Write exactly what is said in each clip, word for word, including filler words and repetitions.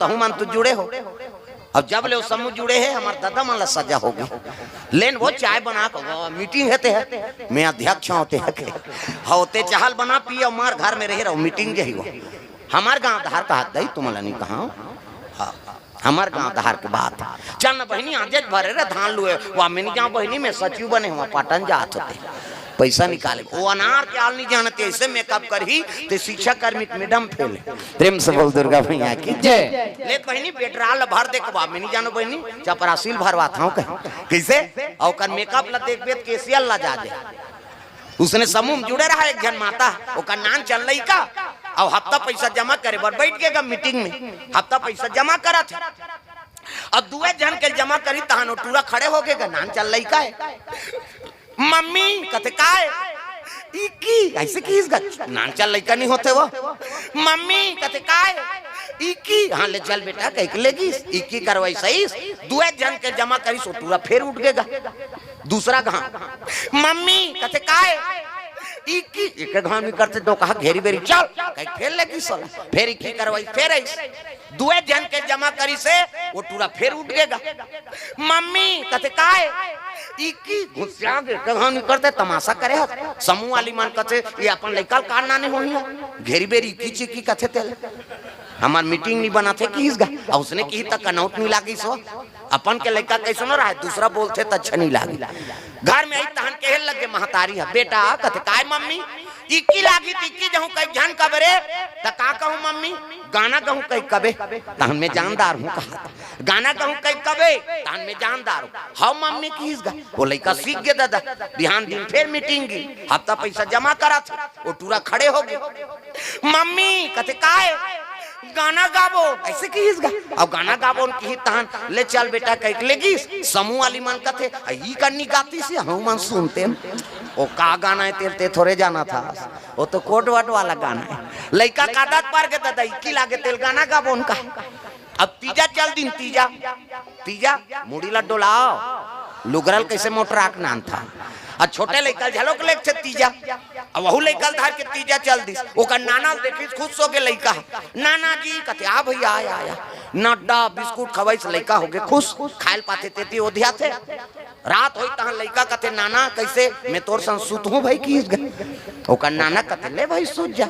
तहूं मन तो जुड़े हो। अब जब ले वो समूह जुड़े हे, हमर ददा मन ला सजा होगे। लेन वो चाय बना के, वो मीटिंग हे ते हे, मैं अध्यक्ष हों ते हे के, होते चाहल बना पियो, मार घर में रहे रहो, मीटिंग जही वो। हमर गांव धार का हाथ दई, तुमला नहीं कहा। हाँ, हमर गांव धार के बात। चल न बहिनी, आजेच भरे रे धान लुए, वा मैं नहीं जाऊं बहिनी, मैं सचिव बने हुआ पाटन जात होते। पैसा निकाले। वो अनार के आल नहीं जानते, ऐसे मेकअप करही, ते शिक्षा कर्मी के मैडम फेल हे। प्रेम से बोल दुर्गा मैया की जय। ले बहिनी, पेट्रोल भर दे के बा, मैं नहीं जानो बहिनी, चपरासील भरवा था कहीं। कैसे? और ओकर मेकअप ला देखबे त केसियल ला जा दे। उसने समूह में जुड़े रहा एक झन माता, ओकर नान चल लइका, और हफ्ता पैसा जमा करे बर बैठ गेगा मीटिंग में, हफ्ता पैसा जमा करत हे। अब दुए झन के जमा करी, तहन वो टूरा खड़े हो गेगा, नान चल लइका हे। मम्मी कथे, "काय?" "इक्की।" ऐसे किहिस गा, नान चल लइका नहीं होते वो। "मम्मी कथे, काय?" "इक्की।" "हाँ, ले चल बेटा," कहिके लेगिस, इक्की करवाइस। दुए झन के जमा करिस, वो टूरा फेर उठ गेगा। दूसरा घांव, "मम्मी कथे, काय?" "इक्की।" एक घांव नहीं करते, दो कहा घेरी बेरी, "चल," कहिके फेर लेगिस, फेर इक्की करवाइस, फेर आइस। दुए झन के जमा करिस हे, वो टूरा फेर उठ गेगा। "मम्मी कथे, काय?" इक्की घुसिया गे, कहा नहीं करते, तमाशा करे हस। समूह वाली मन कथे, "ये अपन लइका ल का नाने होही हे?" घेरी बेरी इक्की चिक्की कथे तेल। हमर मीटिंग नहीं बनाथे किहिस गा, और उसने किहिस त कनौत नहीं लागिस हो। अपन के लइका कैसनो रहे, दूसरा बोलथे त अच्छा नहीं लागे। घर में आई तहन कहे लगे महतारी हे, "बेटा," कथे, "काय मम्मी?" "इक्की लागी त इक्की जहूं कई झन कबे रे।" "त का कहूं मम्मी?" "गाना गहूं कई कबे, तहन मैं जानदार हूं," कहा। "गाना गहूं कई कबे, तहन मैं जानदार हूं।" "हव मम्मी," किहिस गा। वो लइका सीख गे ददा। बिहान दिन फेर मीटिंग गे, हफ्ता पैसा जमा करत हे, वो टूरा खड़े हो गे। "मम्मी," कथे, "काय?" "गाना गाबो।" ऐसे किहिस गा। अब गाना गाबो न किहिस तहन, "ले चल बेटा," कहिके लेगिस। समूह वाली मन कथे, "आ, ई कन्नी गातिस हे, हम मन सुनते हैं।" वो का गाना हे तेल ते थोरे जानत हस, वो तो कोट वट वाला गाना हे। लइका कादत पर गे ददा, इक्की लागे तेल गाना गाबो न का। अब तीजा चल दिन, तीजा, तीजा, मुड़ी ला डोलाव, लुगरा ल कैसे मोटरा के नानथा। आ छोटे लइका ल झलोक लेगथे तीजा, अब वहू लइका ल धर के तीजा चल दिस। ओकर नाना ल देखिस, खुश हो गे लइका। "नाना जी," कथे, "आ भैया, आ, आ, आ।" नड्डा बिस्कुट खवाइस, लइका हो गे खुश, खाए ल पाथे तेती ओधियाथे। रात होई तहां लइका कथे, "नाना, कैसे?" "मैं तोर संग सुतहूं भई," किहिस गा। ओकर नाना कथे, "ले भई, सुत जा।"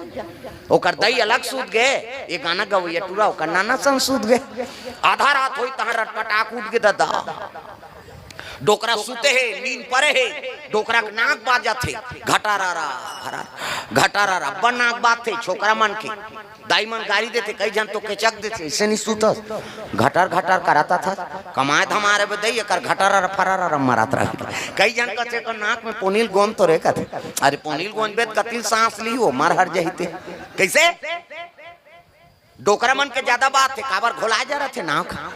ओकर दई अलग सुत गे, ये गाना गवैया टूरा ओकर नाना संग सुत गे। आधा रात होई तहां रटपटाक उठ गे ददा। डोकरा सुते हे, नींद परे हे, डोकरा के नाक बाजत हे, घटारारा भरार, घटारारा, अब्बड़ नाक बाजथे छोकरा मन के। दाई मन गारी देथे, कई झन तो केचक देथे, "ऐसे नहीं सुतस, घटर घटर कराता था, कमाए धमाए रहे बे दई, एकर घटर अर फरार अर मरात रही।" कई झन कथे, "एकर नाक में पोनील गोंद तो रे," कथे। "अरे पोनील गोंद बे त कतिल सांस ली, वो मर हर जही ते।" कैसे? डोकरा मन के ज्यादा बात हे, काबर घोला जा रथे नाक।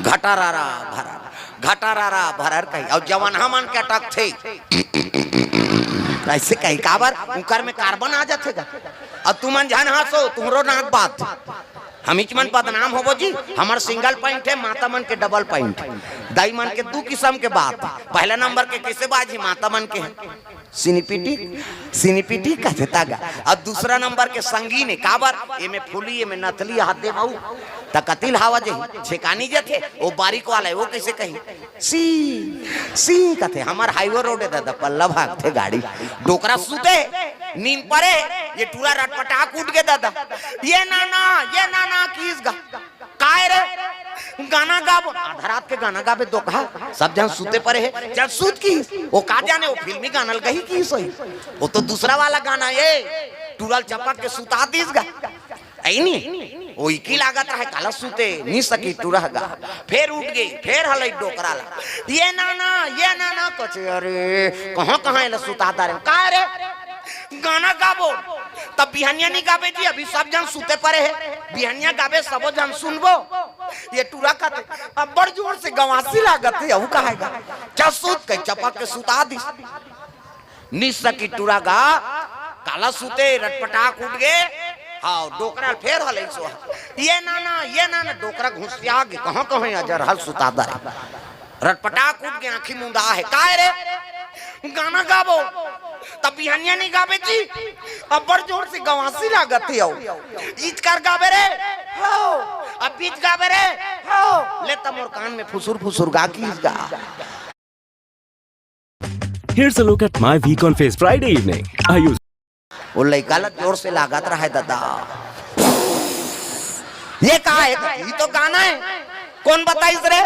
घटारारा भरार, घटारारा भरार कही, और जवान हमन के अटकथे। ऐसे कही, काबर? उकर में कार्बन आ जाथे गा। अब तुमन झन हंसो, तुमरो नाक बात। हमीच मन बदनाम होबो जी, हमर सिंगल पॉइंट हे, माता मन के डबल पॉइंट। दाई मन के दू किसम के बात। पहला नंबर के किसे बाजी, माता मन के हे। सिनीपिटी, सिनीपिटी कथे ता गा। अब दूसरा नंबर के संगीन हे, काबर? एमे फूली, एमे नथली, हाथ दे बाऊ। त कतिल हवा जे, छेकानी जथे, वो बारीक वाला हे, वो कैसे कही? सी, सी कथे, हमर हाईवे रोड हे ददा, पल्ला भागथे गाड़ी। डोकरा सुते, नींद परे, ये टूरा रटपटाक उठ गे ददा। "ये नाना, ये नाना," किहिस गा। "काय रे?" "गाना गाबो।" आधा रात के गाना गाबे दोकहा, सब झन सुते परे हे, चल सुत किहिस। वो का जाने, वो फिल्मी गाना ल गही किहिस होही। वो तो दूसरा वाला गाना हे, टूरा ल चपक के सुता दिस गा। ऐ नी, वो इकी लागत रहे, काला सुते, नी सकी टूरा गा। फेर उठ गे, फेर हलई डोकरा ला। "ये नाना, ये नाना," कथे, "अरे, कहां, कहां एला सुता डारे?" "काय रे?" "गाना गाबो।" "तब बिहनिया नी गाबे जी, अभी सब झन सुते परे हे। बिहनिया गाबे, सबो झन सुनबो।" ये टूरा कथे, "अब्बड़ जोर से गवासी लागत हे, अऊ कहां गा?" "चल सुत," कही चपक के सुता दिस। नी सकी टूरा गा, काला सुते, रटपटाक उठ गे। हां, डोकरा ल फेर हलई सो। "ये नाना, ये नाना," डोकरा घुसिया गे, कहां, कहां अजर हल सुता डारे। रटपटाक उठ गे, आंखी मुंदा हे। "काय रे?" "गाना गाबो।" "तब बिहनिया नी गाबे जी, अब्बड़ जोर से गवासी लागत हे अऊ।" "इचकर गाबे रे?" "हव।" अब बीच गाबे रे। हो। ले त मोर कान में फुसुर फुसुर गा, किस गा। Here's a look at my week on Face Friday evening. Are you वो लइका ला जोर से लागत रहा है दादा। ये का है? ये तो गाना है। कौन बताइस रे?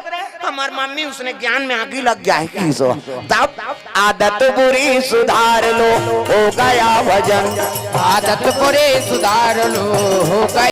हमार मम्मी, उसने ज्ञान में आगी लग गया है किसो। तब आदत बुरी सुधार लो, हो गया वजन। आदत बुरी सुधार लो, हो गया